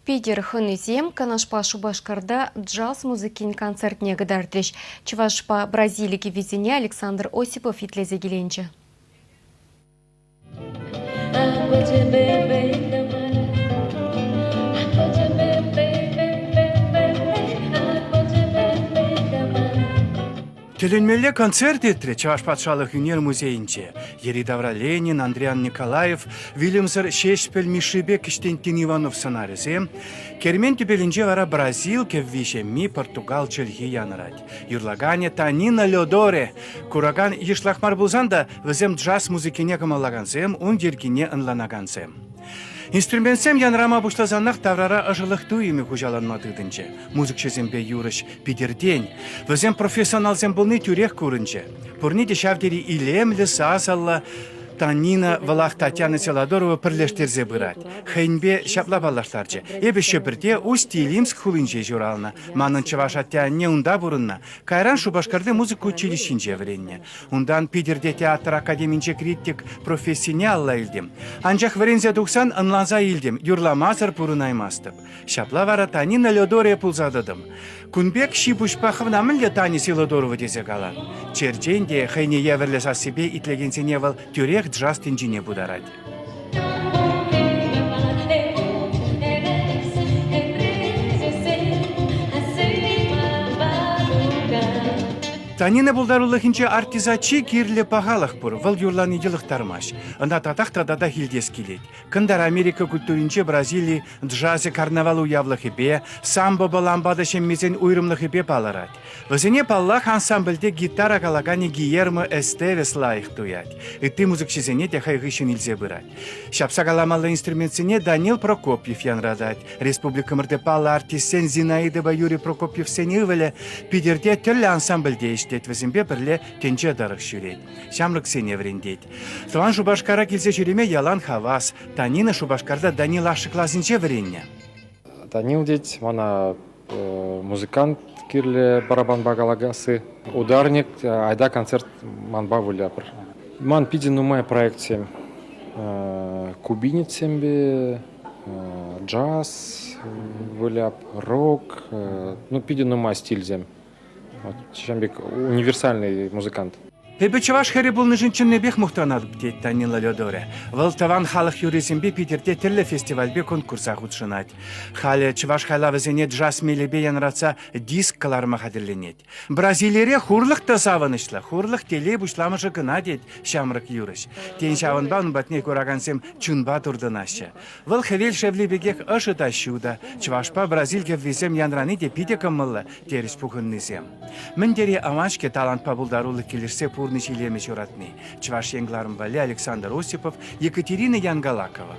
Питӗр хӑнисем Канашпа Шупашкарта джаз музыкин концертне кӑтартрӗҫ. Чӑвашпа Бразили кӗввисене Александр Осипов итлесе киленчӗ. Тӗлӗнмелле концерт иртрӗ Чӑваш патшалӑх ӳнер музейӗнче. Йӗри-тавра Ленин, Андриян Николаев, вилӗмсӗр Ҫеҫпӗл Мишшипе Кӗҫтенттин Иванов сӑнарӗсем, Кермен тӗпелӗнче вара Бразил кӗвви-ҫемми португал чӗлхи янӑрать. Юрлаканӗ Танина Ледоре. Куракан йышлах мар пулсан та вӗсем джаз музыкине кӑмӑллакансем, ун йӗркине ӑнланакансем. Инструментсем янрама пуҫласанах таврара ӑшӑлӑх туйӑмӗ хуҫаланма тытӑнчӗ. Музыкҫӑсемпе юрӑҫ Питӗртен. Вӗсем профессионалсем пулни тӳрех курӑнчӗ. Пурне те ҫав тери илемлӗ, сасӑллӑ Танина вӑлах Татьяна Селадорова пӗрлештерсе пырать. Хӑйӗнпе ҫапла паллаштарчӗ. Эпӗ Ҫӗпӗрте Усть-Илимск хулинче ҫуралнӑ. Манӑн чӑваш атте-анне унта пурӑннӑ. Кайран Шупашкарти музыка училищинче вӗреннӗ. Унтан Питӗрте театр академинче критик профессине алла илтӗм. Анчах вӗренсе тухсан ӑнланса илтӗм, юрламасӑр пурӑнаймастӑп. Ҫапла вара Танина Ледория пулса тӑтӑм. Кун пек ҫи-пуҫпа хӑвна мӗнле Таня Силодорова тесе калан? Черчен те хӑйне евӗрлӗ сассипе итлекенсене вӑл тӳрех джаз тӗнчине путарать. Танина пултарулӑхӗнче артиста чи кирлӗ пахалӑх пур, вӑл юрлани йӑлӑхтармасть. Ӑна татах та татах илтес килет. Кӑнтӑр Америка культуринче Бразили джазӗ карнавал уявлӑхӗпе, самбопа ламбада ҫеммисен уйрӑмлӑхӗпе палӑрать. Вӗсене, паллах, ансамбльте гитара калаканӗ Гиермо Эстевес лайӑх туять. Ытти музыкҫӑсене те хӑй хыҫҫӑн илсе пырать. Ҫапса каламалли инструментсене Данил Прокопьев янратать. Республикӑмӑрти паллӑ артистсен Зинаидӑпа Юрий Прокопьевсен ывӑлӗ Питӗрте тӗрлӗ ансамбльте ӗҫлет, вӗсемпе пӗрле тӗнче тӑрӑх ҫӳрет. Ҫамрӑксене вӗрентет. Тӑван Шупашкара килсе ҫӳреме ялан хавас. Танина Шупашкарта Данил ашшӗ класӗнче вӗреннӗ. Данил тет мана музыкант кирлӗ барабанпа калакасси. Ударник айта концерт манпа выляпӑр. Ман питӗ нумай проектсем. Кубинецсемпе, джаз выляп, рок, ну питӗ нумай стильсем. Вот ҫавӑн пек универсальный музыкант. Эпӗ чӑваш хӗрӗ пулнишӗн чӑннипех мухтанатӑп, тет Данила Ледоре. Вӑл тӑван халӑх юррисемпе Питӗрте тӗрлӗ фестивальпе конкурса хутшӑнать. Халӗ чӑваш хайлавӗсене джаз мелӗпе янратса диск кӑларма хатӗрленет. Бразилире хурлӑх та савӑнӑҫлӑ, хурлӑх телей пуҫламӑшӗ кӑна, тет ҫамрӑк юрӑҫ. Тен, ҫавӑнпа ун патне куракансем чунпа туртӑнаҫҫӗ. Вӑл хӗвел шевли пекех ӑшӑ та ҫутӑ. Чӑвашпа Бразил кӗввисем янрани те питӗ кӑмӑллӑ, терӗҫ пухӑннисем. Мӗн тери аван-ҫке талантпа пултарулӑх килӗшсе пурнӑҫ илемӗ ҫуратни. Чӑваш Ен кӑларӑм валли Александр Осипов, Екатерина Янгалакова.